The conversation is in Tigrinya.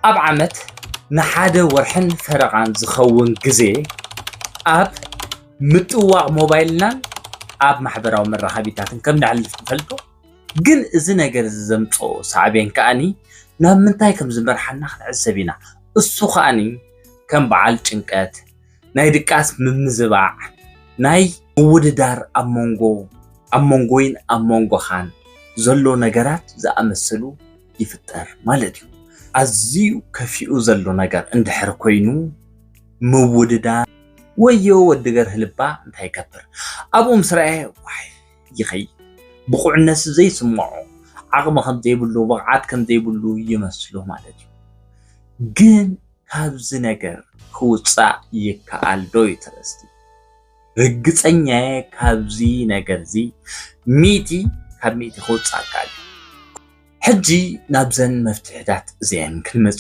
ኣብ ዓመት ንሓደ ወርሕን ፈረቓን ዝኸውን ግዜ ኣብ ምጥዋቕ ሞባይልናን ኣብ ማሕበራዊ መራኸቢታትን ከም ነሕልፍ ንፈልጦ። ግን እዚ ነገር እዚ ዘምጽኦ ሳዕቤን ከኣኒ ናብ ምንታይ ከም ዝመርሓና ክንዕዘብ ኢና። እሱ ከኣኒ ከም በዓል ጭንቀት፣ ናይ ድቃስ ምምዝባዕ፣ ናይ ምውድዳር ኣብ መንጎ ኣብ መንጎይን ኣብ መንጎኻን ዘሎ ነገራት ዝኣመሰሉ ይፍጠር ማለት እዩ። ኣዝዩ ከፊኡ ዘሎ ነገር እንድሕር ኮይኑ ምውድዳር ወዮ ወዲ ገርህ ልባ እንታይ ይገብር ኣብኡ ምስ ረኣየ ዋይ ይኸይ ብቑዕነት ዘይስምዖ ዓቕሚ ከም ዘይብሉ ብቕዓት ከም ዘይብሉ ይመስሎ ማለት እዩ። ግን ካብዚ ነገር ክውፃእ ይከኣል ዶ እዩ ተረስቲ? ርግፀኛየ ካብዚ ነገር እዚ ሚእቲ ካብ ሚእቲ ክውፃእ ከኣል እዩ። ሕጂ ናብዘን መፍትሕታት እዚአን ክንመጽ